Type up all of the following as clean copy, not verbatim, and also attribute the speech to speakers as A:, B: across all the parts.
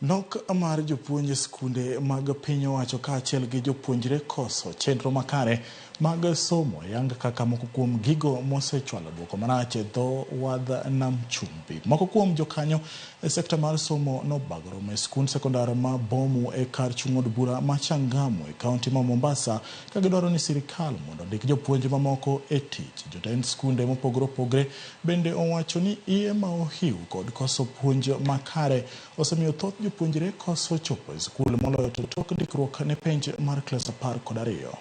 A: Nok mar jopuonj e skunde mag piny owacho kaachiel gi jopuonjre koso chenro makare mag somo yang kaka moko kuom gigo mosechwalo duoko marach e dho wadh nam chumbi. Moko kuom jokanyo e sekta mar somo nobago romo e skund sekondar ma Bomu e kar chung' od bura ma Changamwe e kaunti ma Mombasa ka gidwaro ni sirikal mondo ondik jopuonj mamoko e tich. Jotend skunde mopogore opogore bende owacho ni iye ma ohiu kod koso puonj makare osemiyo thoth jopuonjre koso chopo e skul moloyo to tok ndikruok ne penj mar klas 12.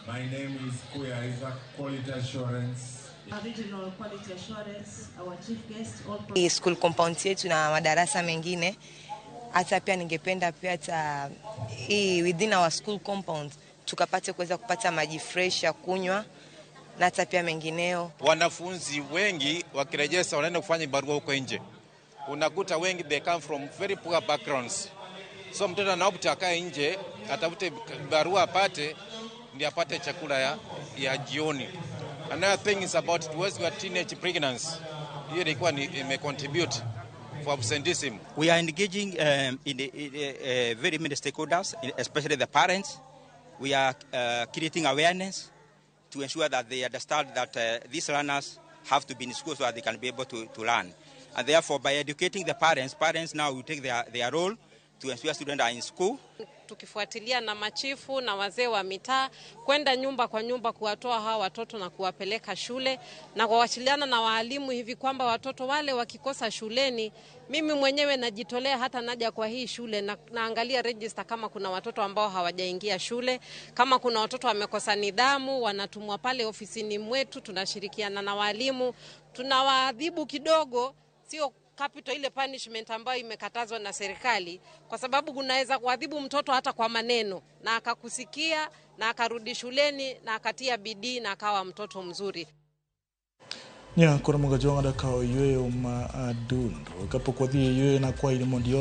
B: My name is Kuya Isaac, Quality Assurance.
C: Regional Quality Assurance, our chief guest, all
D: Hii school compound yetu na madarasa mengine, hata pia ningependa pia hata hii within our school compound tukapate kuweza kupata maji fresh ya kunywa na hata pia mengineo.
E: Wanafunzi wengi wakirejea wanaenda kufanya barua huko nje, unakuta wengi they come from very poor backgrounds, so mtoto anaopt akae nje atafute barua apate ndio apate chakula ya jioni. Another thing is about towards your teenage pregnancy, hiyo ilikuwa ni imecontribute for absenteeism.
F: We are engaging in very many stakeholders, especially the parents. We are creating awareness to ensure that they understand that these learners have to be in school so that they can be able to learn. And therefore, by educating the parents, parents now will take their role to ensure students are in school.
G: Tukifuatilia na machifu na wazee wa mitaa kwenda nyumba kwa nyumba kuwatoa hawa watoto na kuwapeleka shule na kuwasiliana na waalimu hivi kwamba watoto wale wakikosa shuleni, mimi mwenyewe najitolea hata naja kwa hii shule na naangalia register kama kuna watoto ambao hawajaingia shule, kama kuna watoto wamekosa nidhamu, wanatumwa pale ofisini mwetu, tunashirikiana na waalimu, tunawaadhibu kidogo, sio capital ile punishment ambayo imekatazwa na serikali, kwa sababu unaweza kuadhibu mtoto hata kwa maneno na akakusikia na akarudi shuleni na akatia bidii na akawa mtoto mzuri.
A: Nya koro moga jwang'o kawo yueyo ma adundo kapok wadhi e yueyo nakwayi ni mondo ior